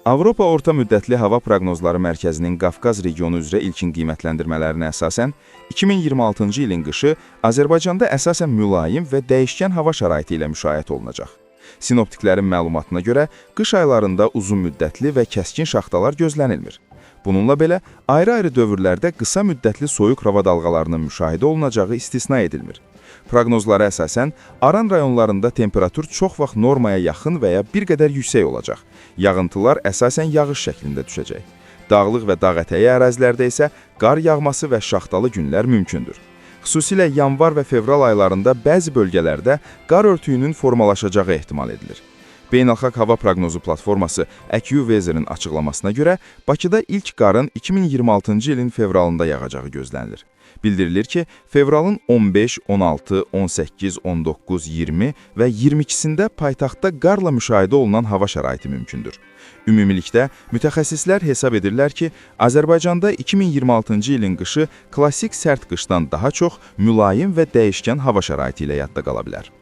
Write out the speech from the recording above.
Avropa Orta Müddətli Hava Proqnozları Mərkəzinin Qafqaz regionu üzrə ilkin qiymətləndirmələrinə əsasən 2026-cı ilin qışı Azərbaycanda əsasən mülayim və dəyişkən hava şəraiti ilə müşayiət olunacaq. Sinoptiklərin məlumatına görə qış aylarında uzunmüddətli və kəskin şaxtalar gözlənilmir. Bununla belə, ayrı-ayrı dövrlərdə qısa müddətli soyuq hava dalğalarının müşahidə olunacağı istisna edilmir. Proqnozlara əsasən, Aran rayonlarında temperatur çox vaxt normaya yaxın və ya bir qədər yüksək olacaq. Yağıntılar əsasən yağış şəklində düşəcək. Dağlıq və dağ ətəyi ərazilərdə isə qar yağması və şaxtalı günlər mümkündür. Xüsusilə yanvar və fevral aylarında bəzi bölgələrdə qar örtüyünün formalaşacağı ehtimal edilir. Beynəlxalq Hava Proqnozu Platforması AccuWeather-in açıqlamasına görə Bakıda ilk qarın 2026-cı ilin fevralında yağacağı gözlənilir. Bildirilir ki, fevralın 15, 16, 18, 19, 20 və 22-sində paytaxtda qarla müşahidə olunan hava şəraiti mümkündür. Ümumilikdə mütəxəssislər hesab edirlər ki, Azərbaycanda 2026-cı ilin qışı klassik sərt qışdan daha çox mülayim və dəyişkən hava şəraiti ilə yadda qala bilər.